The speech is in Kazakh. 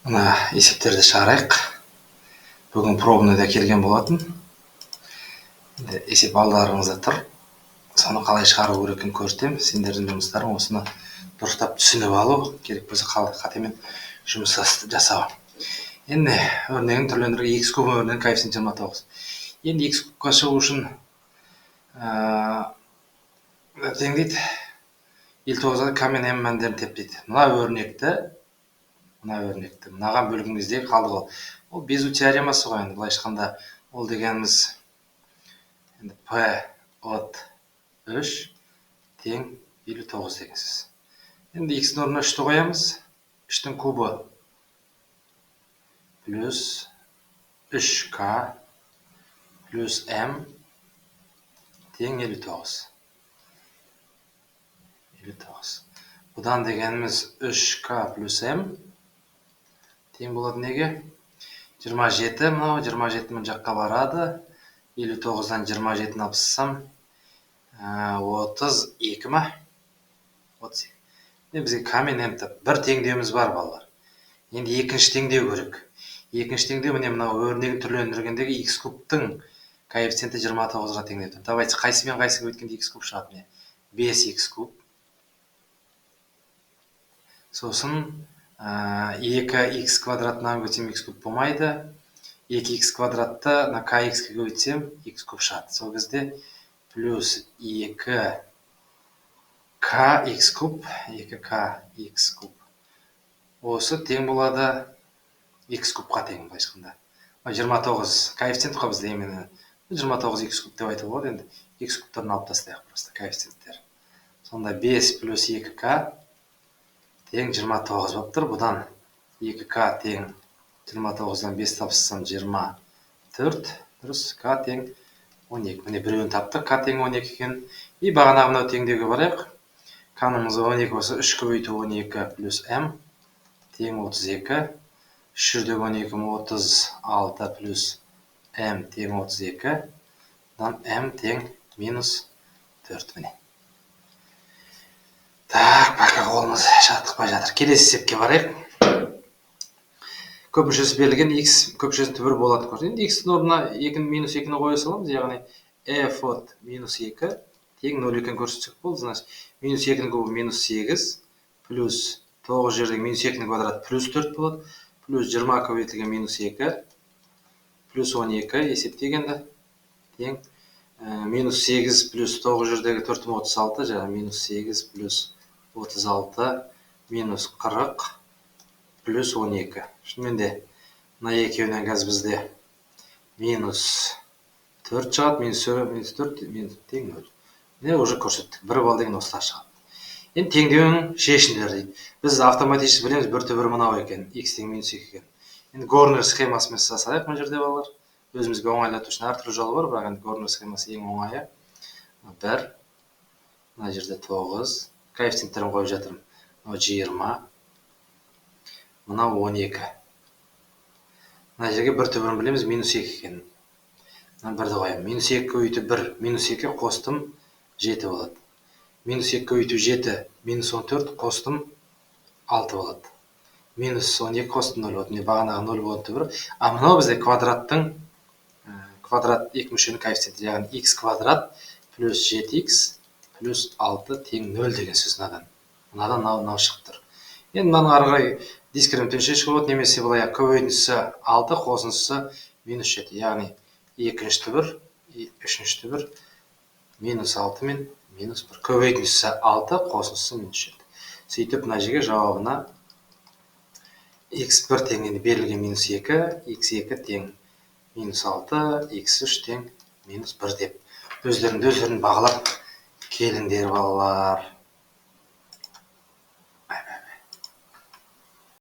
Мына есептерді шығарайық. Бүгін пробныйда келген болатын. Енді есеп алдарыңызда тұр. Соны қалай шығару керек екенін көрсетемін. Сендердің жұмыстарың осыны дұрыстап түсініп алу, керек болса қатемен жұмыс жасау. Енді өрнегін түрлендіруге x куб өрнегінің коэффициенті 29. Енді x кубқа шығу үшін тең дейді. 59-ға к мен м мәндерін теп дейді. Мына өрнекті мынаған бөлген кездегі қалдығы ол Безу теоремасы ғой. Енді былайша айтқанда ол дегеніміз енді p от 3 тең 59 деген сөз. Енді x-дің орнына 3-ті қоямыз. 3-тің кубы плюс 3k плюс m тең 59. 59. Бұдан дегеніміз 3k плюс m тең болады неге? 27, мынау 27 мына жаққа барады. 59-дан 27-ні алып тастасам, 32 ма? 32. Енді бізге к мен м тап. Бір теңдеуіміз бар, балалар. Енді екінші теңдеу керек. Екінші теңдеу міне мынау өрнегін түрлендіргендегі x кубтың коэффициенті 29-ға тең деп тұр. Давайте қайсы мен қайсы көбейткенде x куб шығады міне. 5x куб. Сосын 2x квадратынан көбейтсем x куб болмайды. 2x квадратты мына kx-ке көбейтсем x куб шығады. Сол кезде плюс 2 kx куб, 2kx куб. Осы тең болады x кубқа тең, былайша айтқанда. 29 коэффициент қой бізде, именно 29 x куб деп айтуға болады. Енді x кубтарын алып тастайық просто коэффициенттер. Сонда 5 плюс 2k тең 29 болып тұр. Бұдан 2k тең 29-дан 5 тапсам 24, дұрыс, k тең 12. Міне біреуін таптық, k тең 12 екен. И бағанағы мынау теңдеуге барайық. К-нымыз 12 болса 3 көбейту 12 плюс m тең 32. 3 жердегі 12 36 плюс m тең 32. Бұдан m тең минус 4 міне. Так, пока қолымыз жаттықпай жатыр. Келесі есепке барайық. Көп мүшесі берілген x көп мүшесінің түбірі болады. Енді x-тің орнына 2 минус 2-ні қоя саламыз, яғни f от минус 2 тең 0 екенін көрсетсек болды. Значит, минус 2-нің кубы минус 8 плюс 9 жердегі минус 2-нің квадраты плюс 4 болады, плюс 20 көбейтілген минус 2 плюс 12 есептегенде тең минус 8 плюс 9 жердегі 4 36, жаңа минус 8 плюс 36 минус 40 плюс 12. Шынымен де мына екеуінен қазір бізде минус 4 шығады, минус 4 минус тең 0. Міне уже көрсеттік. 1 балл деген осылай шығады. Енді теңдеуінің шешімдері дейді. Біз автоматически білеміз бір түбірі мынау екен, x тең минус 2 екен. Енді Горнер схемасымен жасайық мына жерде, балалар. Өзімізге оңайлату үшін әртүрлі жолы бар, бірақ енді Горнер схемасы ең оңайы. 1, мына жерде 9, коэффициенттерін қойып жатырмын. Мынау 20, мынау 12. Мына жерге бір түбірін білеміз, минус 2 екенін. Мына бірді қоямын. Минус 2 көбейту 1, минус 2 қостым, 7 болады. Минус 2 көбейту 7, минус 14 қостым, 6 болады. Минус 12 қостым, 0 болады. Міне бағанағы 0 болатын түбірі. А мынау бізде квадраттың квадрат екі мүшенің коэффициенті, яғни x квадрат плюс 7x плюс 6 тең 0 деген сөз мынадан. Мынадан мынау шығып тұр. Енді мынаның ары қарай дискриминантпен шешуге болады, немесе былай көбейтіндісі 6, қосындысы минус 7, яғни екінші түбір, үшінші түбір минус 6 мен минус 1. Көбейтіндісі 6, қосындысы минус 7. Сөйтіп мына жерге жауабына x1 тең енді берілген минус 2, x2 тең минус 6, x3 тең минус 1 деп өздеріңді өздерің бағалап келіңдер, балалар.